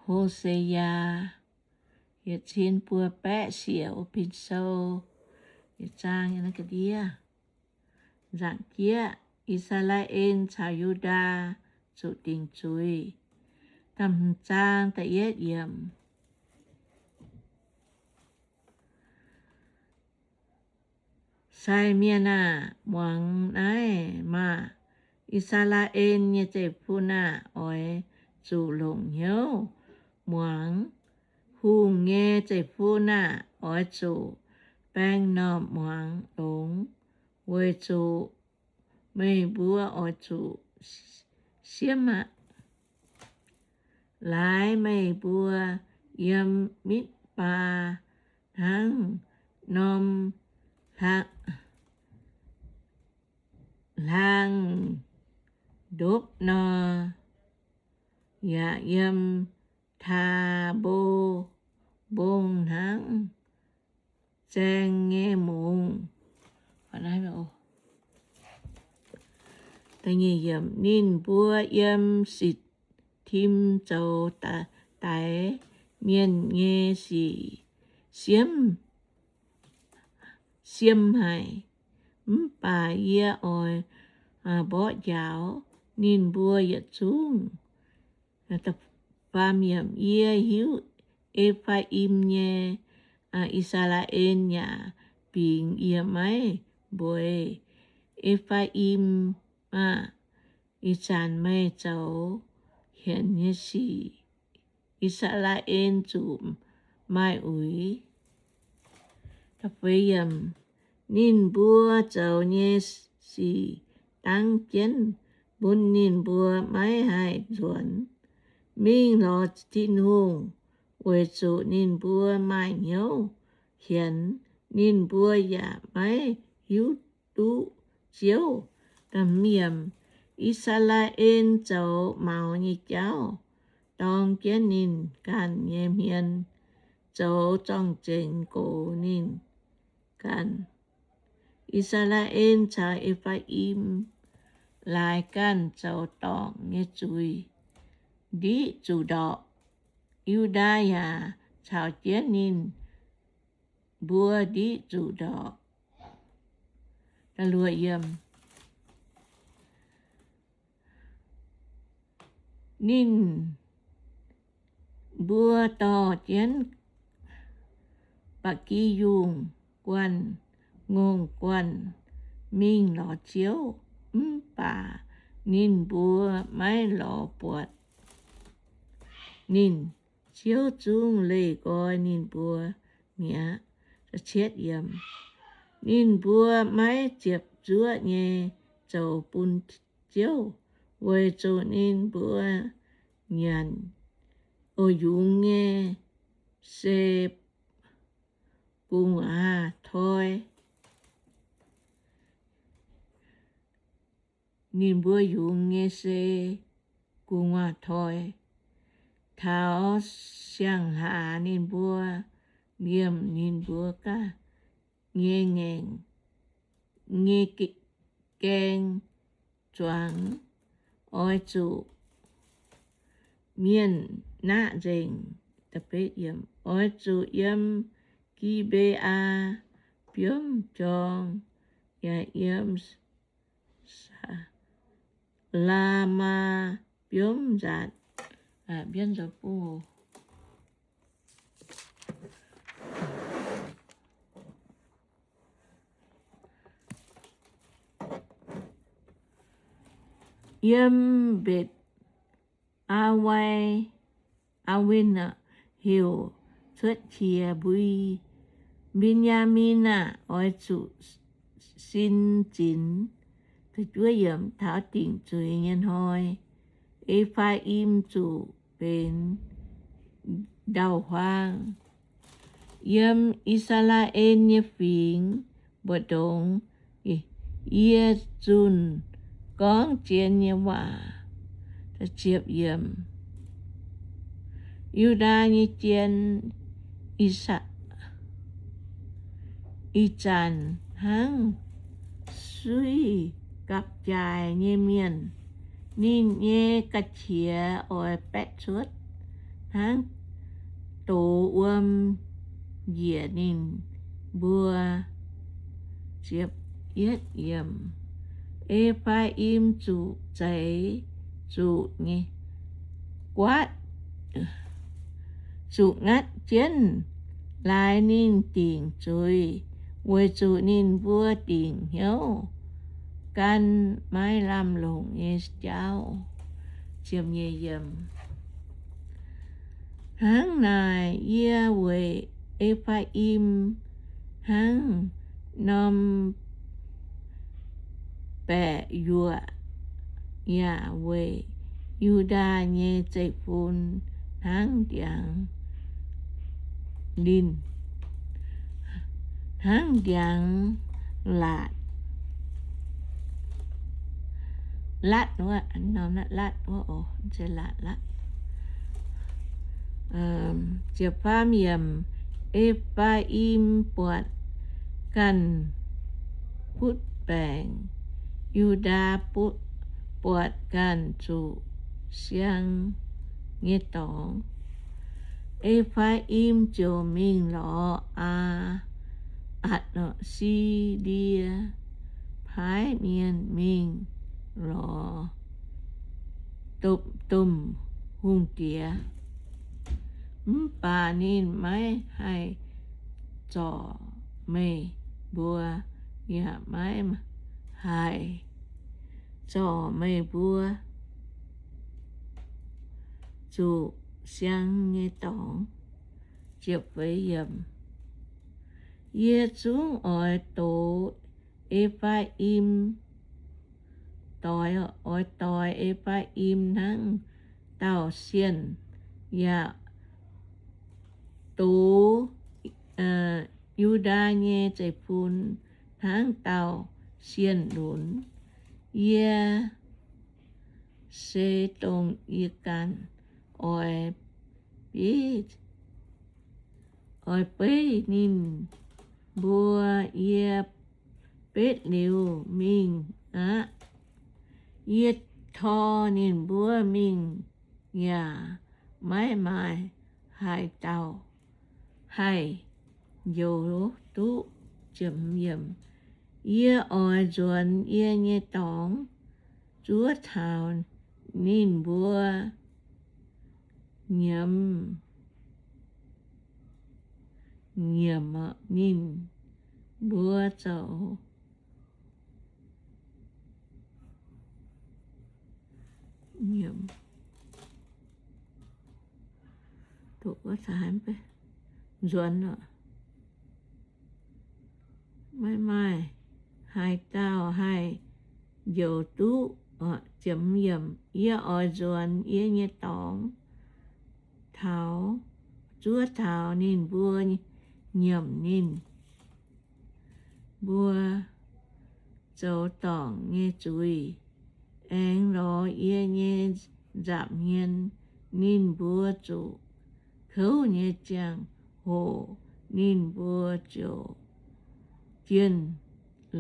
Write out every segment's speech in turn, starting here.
Hosea yietc cin buo baeqv siec o bin sou. Yietc zaang, nzaangc jieqv, I^saa^laa^en caux Yu^ndaa zuqc dingc zuiz. Da'hmz zaang da'yietv yiemc. Sai mienh aah! Muangx naaiv maah! I^saa^laa^en nyei zeiv-fun aah! Oix zuqc longc hnyouv muangx. Hungh nyei zeiv-fun aah! Oix zuqc baeng m'normh muangx longx, weic zuqc meih mbuo oix zuqc siemv aqv. Laaix meih mbuo yiem Mitv^baa hnangv norm hlang ndopv nor, yaac yiem Taa^mbo Mbong hnangv zaeng nyei mungz. Ninh mbuo yiem Sit^tim zoux daix mienh nyei sic siemv, siemv haic. Mv baac yie oix mborqv njaaux ninh mbuo yietc zungv. Yie hiuv E^faa^im nyei, I^saa^laa^en yaac bingx yie maiv mbueiz. E^faa^im aah! Ih zanc meih zoux hienx nyei sic, I^saa^laa^en zuqc maaih uix. Ninh mbuo zoux nyei sic dangv jienv, bun ninh mbuo maiv haih nzuonx. Mingh lorz Tin-Hungh, weic zuqc ninh mbuo maaih hnyouv hienx, ninh mbuo yaac maiv hiuv duqv Ziouv. I^saa^laa^en zoux maux nyei jauv dorng jienv ninh ganh nyei hmien, zoux zorng-zengx gox ninh ganh. I^saa^laa^en caux E^faa^im laaix ganh zoux dorngc nyei zuiz, ndiqv zuqc ndorpc. Yu^ndaa yaac caux jienv ninh mbuo ndiqv zuqc ndorpc. Ninh mbuo dorh jienv ba'gi yungh guanh, ngongh guanh mingh lorz Ziouv, mv baac ninh mbuo maiv lorz buatc ninh. Ziouv zungv leih nqoi ninh mbuo mi'aqv. Ninh mbuo maiv ziepc zuoqv nyei zoux bun Ziouv, weic zuqc ninh mbuo nyanc, o, yungz nyei se gu'nguaaz-toi. Ninh mbuo yungz nyei se gu'nguaaz-toi. Taux siang-hlaax ninh mbuo liemh ninh mbuo ganh nyei ngaengc nyei gaeng zuangx, oix zuqc mienh naqv nzengc. Oix zuqc yiem Gi^mbee^aa biomv jorng, yaac yiem Laamaa biomv nzatc. Yiem Mbetc aa^we, aa^wen heuc cuotv qiex mbui. Mben^yaa^min aah! Oix zuqc sin zinx. Taux dingc zuiz nyei hnoi, E^faa^im zuqc benx ndau-huaang. Yiem I^saa^laa^en nyei fingx mbu'ndongx, yie zunh gorngv zien nyei waac. Yu^ndaa nyei jien, ih zanc hnangv suiv gapv-jaaix nyei mienh. Ninh nyei ga'qiex oix baeqv cuotv hnangv doz wuom njiec ninh mbuo. E^faa^im zuqc zeix, zuqc guaatv, zuqc ngatv jienv laaix ninh dingc zuiz, weic zuqc ninh mbuo dingc hnyouv gan maiv lamh longc nyei jauv. Hnangv naaic, yie weic E^faa^im hnangv norm baeqc yuoqc, yaac weic Yu^ndaa nyei zeiv-fun hnangv ndiangx linh, hnangv ndiangx laatc, latv wuov, latv wuov, E^faa^im buatc ganh butv baengc, Yu^ndaa buatc ganh zuqc siang nyei dorngx. E^faa^im ziouc mingh lorz Aa, atc, Si^ndie paaiv mienh mingh lorz domh hungh diex, mv baac ninh maiv haih zorc meih mbuo, yaac maiv haih zorc meih mbuo zuqc siang nyei dorngx. Yie zungv oix doix E^faa^im, doix, oix doix E^faa^im hnangv dauh sienh, yaac dox Yu^ndaa nyei zeiv-fun hnangv dauh sienh lunx. Yie se dongh yie ganh oix, oix beiv ninh mbuo. Yie betv liuz mingh aqv. Yie tor ninh mbuo mingh yaac maiv maaih haaix dauh haih njoux duqv. Yie oix nzuonx yie nyei dorngx zuov taux ninh mbuo nyiemz, nyiemz ninh mbuo zoux nzuonx, maiv maaih haaix dauh haih njoux duqv. Yie oix nzuonx yie nyei dorngx taux, zuov taux ninh mbuo nyiemz ninh mbuo zoux dorngc nyei zuiz, aengx lorz yie nyei nza'hmien ninh mbuo zuqc kouv nyei ziangh hoc, ninh mbuo ziouc jienh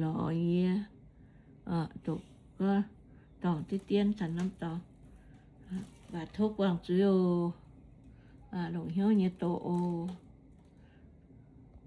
lorz yie. Dorngc diqv dien caux norm dorngx. Mv baac tov buangh zuiz oc. Longc hnyouv nyei doz oc.